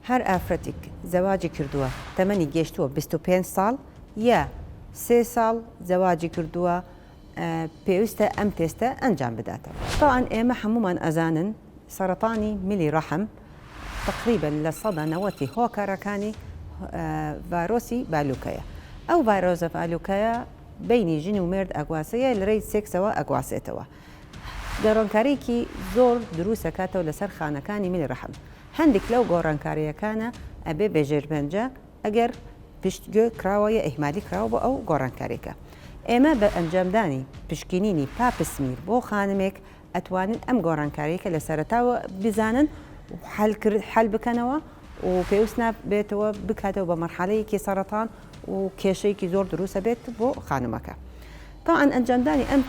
هەر ئافرەتیک زەواجی کردووە تەمەنی گەیشتووە 25 ساڵ یا سێ ساڵ زەواجی کردووە پێویستە ئەم تێستە ئەنجام بداتەوە. تەبعەن ئێمە هەموومان ئەزانن سەرەتانی ملی ڕەحم تەقریبەن 90% ی هۆکارەکانی ڤایرۆسی بالوکەیە. ئەو ڤایرۆسە بالوکەیە بەینی ژن و مێرد ئەگواسێ یا لەرێی سێکسەوە ئەگواسێتەوە. گۆڕانکاریی زۆر دروست ئەکاتەوە لەسەر خانەکانی ملی ڕەحم. هەندێک لەو گۆڕانکارییەکانە ئەبێ بە ژێرپەنجە ئەگەر پشتگوێ کراوە یا ئیهمالی کراوە بۆ ئەو گۆڕانکاریەکە. ئێمە بە ئەنجامدانی پشکنینی pap smear بۆ خانمێک ئەتوانن ئەم گۆڕانکاریەکە لە سەرەتاوە بزانن و حەل بکەنەوە و پێویست نابێتەوە بکاتەوە بە مەرحەلەیەکی سەرەتان و کێشەیەکی زۆر دروستە بێت بۆ خانمەکە. تاوان ئەنجامدانی ئەم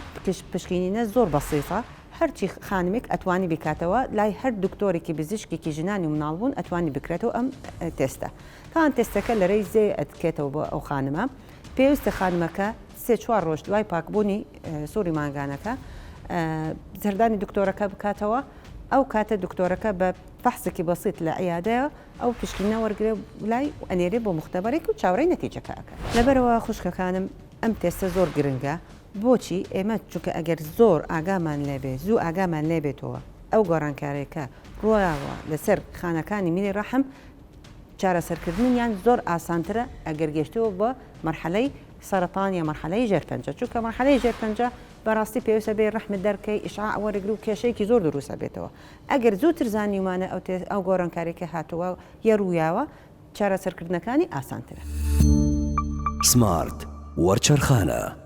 پشکینینە زۆر بەسیتە هەرچی خانمێک ئەتوانی بیکاتەوە لای هەر دکتۆرێکی بزیشکێکی ژنانی و مناڵبوون ئەتوانی بکرێتەوە ئەم تێستە. تاوان تێستەکە لە رێی زێ ئەتکێتەوە بۆ ئەو خانمە پێویستە خانمەکە سێ چوار رۆژ دوای پاکبوونی سوڕی مانگانەکە سەردانی دکتۆرەکە بکاتەوە ئەو کاتە دکتۆرەکە بە فەحسێکی بەسیت لە عیادەیە ئەو پشکنینە وەرگرێ لای و ئەنێرێ بۆ موختەبەرێک و چاوەڕێی نەتیجەکە ئەکات. لەبەرئەوە خوشکەکانم ئەم تێستە زۆر گرنگە بۆچی ئێمە چونکە ئەگەر زۆر ئاگامان لێبێ زوو ئاگامان لێبێتەوە ئەو گۆڕانکارێکە ڕویاوە لەسەر خانەکانی ملی ڕەحم چارەسەرکردنیان زۆر ئاسانترە ئەگەر گەشتەوە بە مەرحەلەی سەرەتان یا مەرحەلەی ژێرپەنجە چونکە مەرحەلەی ژێرپەنجە بەڕاستی پێویستە بێ ڕەحمت دەرکەی ئیشعاع وەرگری و کێشەیەکی زۆر دروستە بێتەوە ئەگەر زووتر زانیومانە ئەو ئەو گۆڕانکاریەکە هاتووە یا ڕوویاوە چارەسەرکردنەکانی ئاسانترە. سمارت وەرچەرخانە.